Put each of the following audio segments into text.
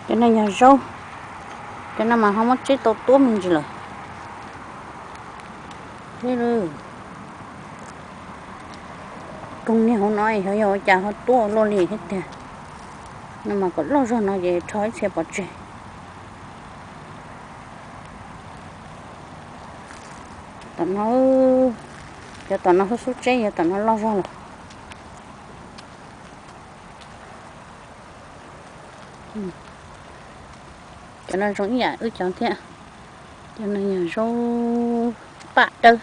Cov no yog zaub, cov no mas ho muab tseb tau tuab me ntsis lawm. Thiab koog niag hauv no xyov yog ua cas ho tuab ua luaj li thiab tiag. No mas kom loj zog no ces rho ib txhia pov tseg. Tom no, cov tom no xub xub tseb, yog tom no loj zog lawm. Cov no zoo ib yam wb cov thiab. Cov no yog zaub paj dawb.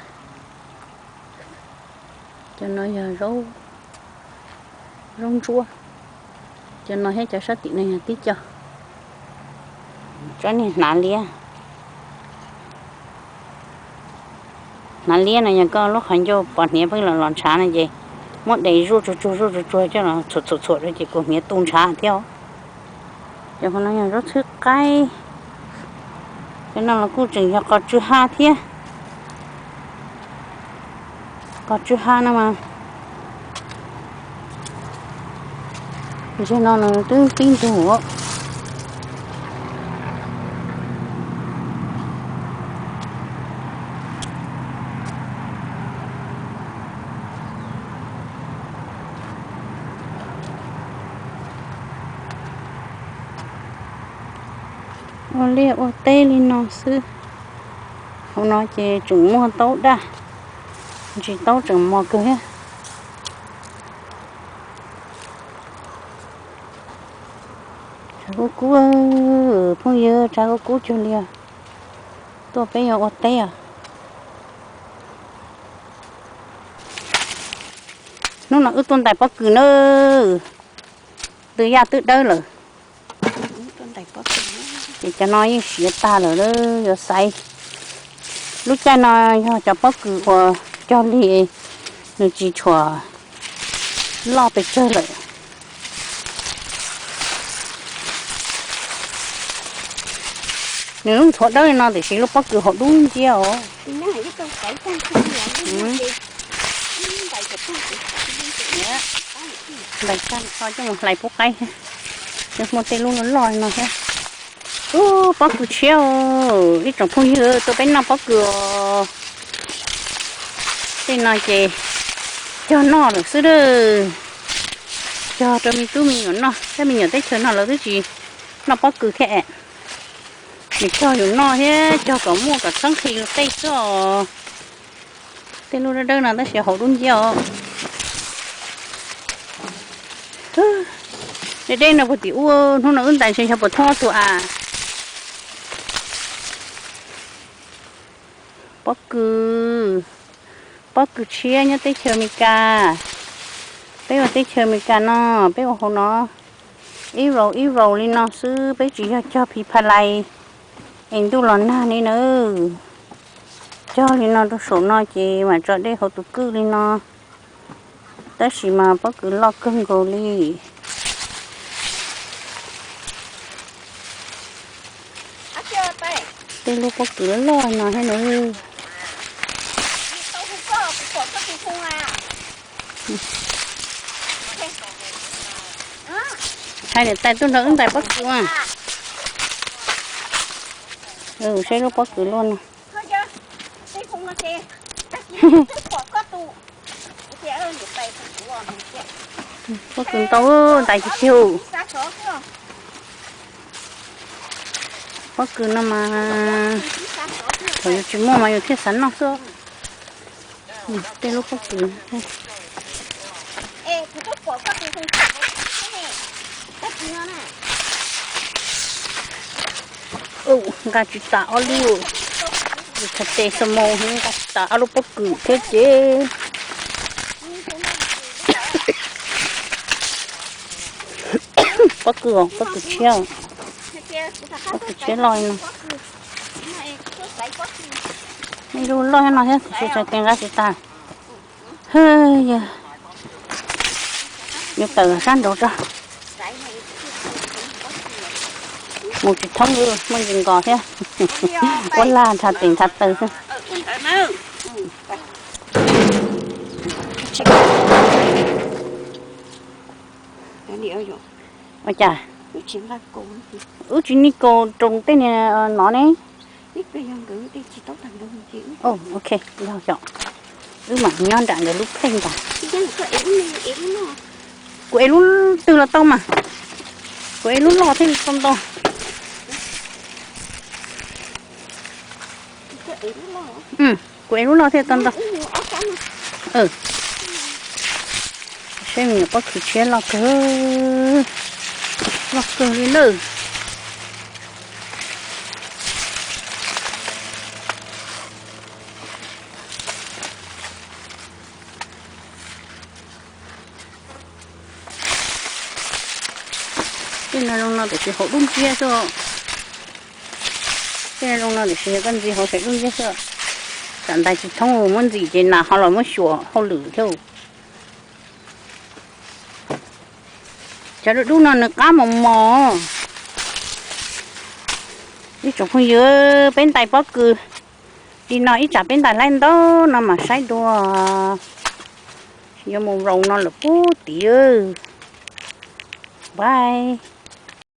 Cov no yog zaub, zaub ntsuab. Cov no thiab cov sab tim no yog tib co. Tsob niag hnav liab. Hnav liab no yog koj lub qhov ncauj pos hniav pheej los los ntshav no ces muab de zuaj tsuag tsuag zuaj tsuag tsuag coj los txhuam txhuam txhuam rau ces kuv hniav tu ntshav thiab. Cov no yog zaub txhwb qaib. Cov no los kuj tseem yog qos tsw ha thiab. Qos tsw ha no mas ntshe no nws twb pib ntug. Ua liaj ua teb li no xwb. Hauv no ces tseem muaj taub daj, ntsis taub tseem mos kawg thiab. Tshav kub kub, phooj ywg, tshav kub kub cuag li os. Tuaj peb yuav ua teb os. Hnub no wb tuaj ntais pob kws na, ntws yaj twb dawb lawm. Ces cov no yeej siav tag lawm, yuav xaiv. Lub caij no yog cov pob kws uas cog li, nws tsis tshua loj pes tsawg lawm. Nws lub ntxhuav dawb li no tiam sis lub pob kws haum dub nciab os. Ntais tag tso coj mus hlais pub qaib thiab. Muaj tej lub loj loj no thiab. Ub, pob kws tshiab, ib tsoom phooj ywg, tuaj peb noj pob kws os. Tej no ces cog noj lawm xwb a. Cog rau me tub me nyuam noj, tej me nyuam teb chaws no lawv twb tsis noj pob kws thiab es. Nws cog yus noj thiab cog kom muaj kom txhob nqhis luag tej xwb os. Tej lub dawb dawb no tab sis haum dub nciab os. Deb deb no puag tim ub, hnub no wb ntais ntshe xyov puas thoob ob tug a. Pob kws, pob kws tshiab nyob teb chaws Amelikas. Peb ua teb chaws Amelikas no, peb ua hauv no ib raus ib raus li no xwb, peb tsis yog cog phi pha lais es ntuj los nag li na. Cog li no rau saum no ces mam tso dej hauv tus kwj li no. Tab sis mas pob kws loj kawg nkaus li. Tej lub pob kws loj loj no thiab na. Hais niam tais tuaj nrog wb ntais pob kws mas. Saib lub pob kws loj no. Pob kws ntau, ntais tiag tiag. Pob kws no mas thaum yus tsis muaj mas yus thiaj xav noj xwb. Tej lub pob kws. Nqa tsis tas ob lub, yus txhais tes xo mo nqa tsis tas ob lub pob kws thiab ces. Pob kws, pob kws tshiab, pob kws tshiab loj no. Ib lub loj no thiab, txhais tes nqa tsis tas. Hwb, yog yuav tawm sab nraud tso. Mus tsis thoob, muaj ntsis nkos thiab. Ua lag ntshav tes ntshav taw xwb. Ua cas? Wb tsis nqa kaus, wb tsis nqa kaus roos tej niag no ne. Ok, yog yom, wb mam nyob nram nkawd lub phej ntag. Kuv ev lub twg los tau mas, kuv ev lub loj thiaj li tau ntau. Kuv ev lub loj thiaj tau ntau. Seb me nyuam pob kws tshiab loj kawg, loj kawg li nawb. Tej no zoo no tiam sis hauv dub nciab xwb. Tej no zoo no tiam sis yog koj ntxiv hauv saum dub nciab xwb. Tsam ntais tsis thoob muab ntxim ces nas ho los muab xyuas hauj lwm thiab. Cov dub dub no nws qab mos mos. Ib tsoom phooj ywg, peb ntais pob kws li no ib tsam peb ntais laib ntau no mam saib dua. Yuav mus vloog no lawm pub tid. Bye.